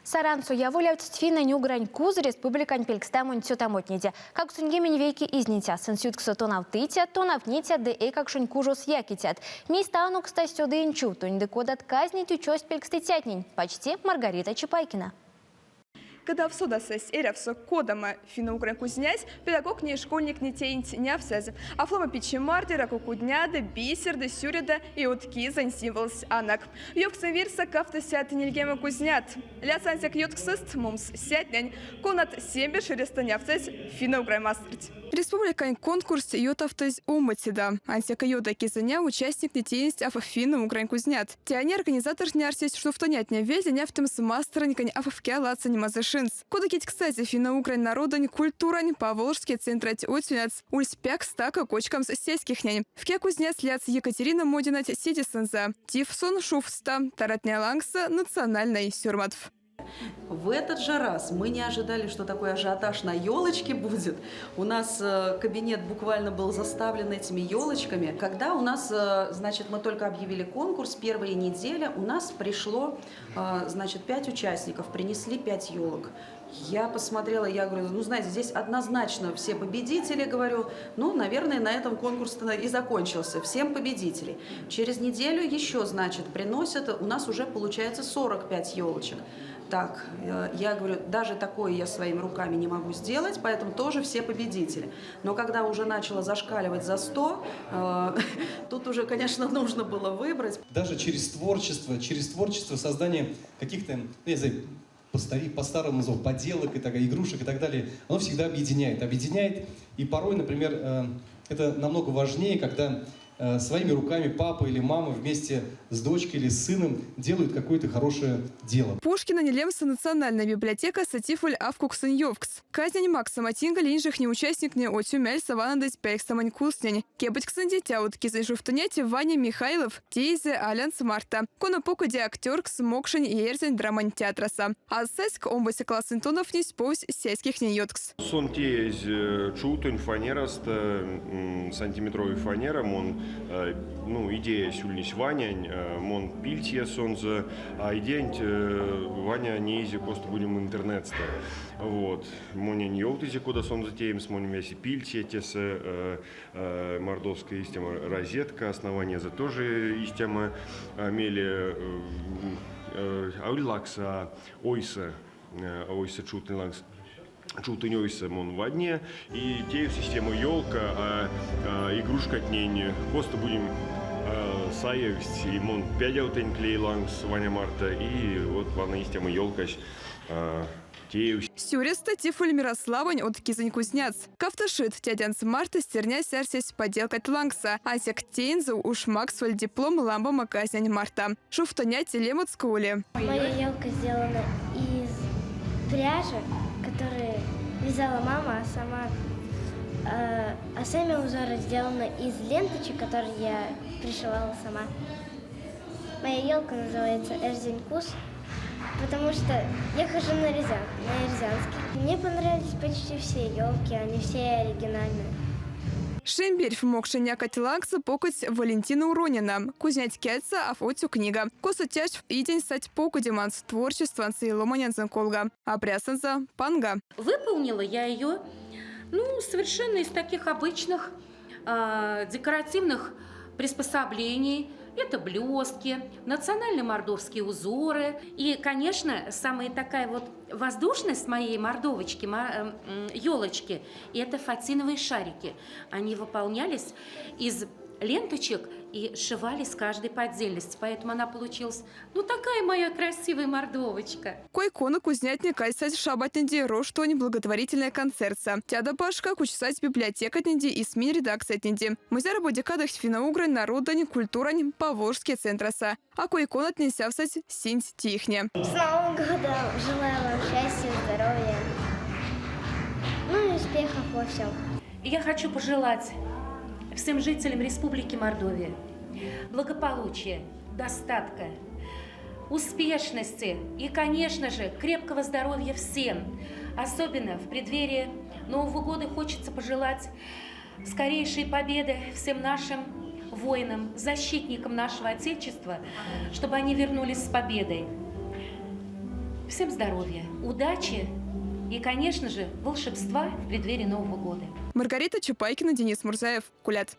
Сарансо яволявтсть финнэнь-угрань куз республикань пелькстамонь цётамотнеде. 81 изниця, сынст ютксо тонавтыцят, тонавтницят ды эйкакшонь кужос якицят. Мейстэ анокстасть одоень чувтонь ды кодат казнеть учость пелькстыцятнень, пачти Маргарита Чапайкина. Кода содасызь, эрявсо кодамо финно-угрань кузнясь, педагогтне и школьниктне теинть невтезь. Афлома пичемарде, ракокудняды, бисерды, сюряды и од кизэнь символс анок. Ёвксонь вирьсэ кавтосядт нельгеме кузнят. Ляц ансяк ютксост мумс сетнень, конат сембе ширестэ невтезь финно-угрань масторть. Республикань конкурст ютавтызь омбоцеде. Ансяк иёда кизэня участниктне тейсть финно-угрань кузнят. Тянь организатортнэ арсесть чувтонятне вельде невтемс масторонь аффкя ладсонь мазышинс. Кода кедькстазь финно-угрань народонь культурань Поволжский центрать отсюнац ульсь пек стака кочкамс сеськихнень. Вке кузнец ляц Екатерина Модинать седе сынзэ. Тифсон шуфста таратне лангс национальной сёрмадф. В этот же раз мы не ожидали, что такой ажиотаж на елочке будет. У нас э, кабинет буквально был заставлен этими елочками. Когда у нас, э, значит, мы только объявили конкурс, первая неделя у нас пришло, э, значит, пять участников, принесли пять елок. Я посмотрела, я говорю, ну, знаете, здесь однозначно все победители, говорю, ну, наверное, на этом конкурс и закончился, всем победителей. Через неделю еще, значит, приносят, у нас уже получается 45 елочек. Так, э, я говорю, даже такое я своими руками не могу сделать, поэтому тоже все победители. Но когда уже начала зашкаливать за 100, э, тут уже, конечно, нужно было выбрать. Даже через творчество, через творчество создание каких-то, ну, я не знаю, по-старому назову, поделок и так, игрушек и так далее, оно всегда объединяет. Объединяет, и порой, например, э, это намного важнее, когда э, своими руками папа или мама вместе с дочкой или с сыном делают какое-то хорошее дело. Пушкинань лемсэ национальной библиотекасо тифоль алкуксонь ёвкс. Казнень максомо тингалинь жихне участниктне Отю мельсэ ванодызь пелькстамонь кузтнэнь. Кепедьксэнзэ тяут кизэнь чувтынеть Ваня Михайлов теизе алянзо марто. Кона покоди актёркс мокшонь эрзянь драмань театрасо. А сеск омбоце классонь тонавтнесь повсь сеськихнень юткс. Сон теезь э, чувтонь фанерасто, сантиметровой фанера, мон, э, ну, идеясь ульнесь Ванянь, э, мон пильтия сонзэ, а идеянть Ваня неизе косто будем интернетстэ. Вот. Монень ёвтызе, кода сонзэ теемс, монь весе пильтия тесэ мордовская истямо розетка, основаниязо тоже истямо меле аволь лакса, ойсэ, ойсэ чувтнэ лангс чувтынь ойсэ мон вадне и теев система елка, а игрушкатнень косто будем саевсть, и мон пядявтынь клей лангс Ваня марто, и вот вана истямо елкась теевсь. Сюрестэ тифоль Мирославонь од кизэнь кузнец. Кавто тядянзо марто стернясь арсесь поделкат лангсо, ансяк тензэ уш максоволь диплом ламбамо казнень марто. Чувтонять лемоцк ули. Моя елка сделана из пряжи, которую вязала мама, а сама э, а сами узоры сделаны из ленточек, которые я пришивала сама. Моя елка называется Эрзянь куз, потому что я хожу на, Рязан, на Эрзянский. Мне понравились почти все елки, они все оригинальные. Шемберь мокшонь някат лангсо покодсь Валентина Уронина. Кузнять кедьсэ Афотю книга. Косо чачсь идень сать покодеманс творчестванзо и ломанензэ колга. А прясонзо панга. Выполнила я ее, ну, совершенно из таких обычных э, декоративных приспособлений. Это блестки, национальные мордовские узоры. И, конечно, самая такая вот воздушность моей мордовочки, елочки, это фатиновые шарики. Они выполнялись из ленточек и сшивались каждой по отдельности. Поэтому она получилась, ну, такая моя красивая мордовочка. Кой-кона кузнятне казьсызь шабатнеде Роштовань благотворительной концертсэ. Теде башка кучсазь библиотекатнеде и СМИ редакциятнеде. Мызяр бодикадах финно-угрань народонь культурань Поволжский центрасо. А кой-конатне сявсызь сынсь теихне. С Новым годом! Желаю вам счастья, здоровья, ну и успехов во всем. Я хочу пожелать всем жителям Республики Мордовия благополучия, достатка, успешности и, конечно же, крепкого здоровья всем. Особенно в преддверии Нового года хочется пожелать скорейшей победы всем нашим воинам, защитникам нашего Отечества, чтобы они вернулись с победой. Всем здоровья, удачи и, конечно же, волшебства в преддверии Нового года. Маргарита Чапайкина, Денис Мурзаев. Кулят.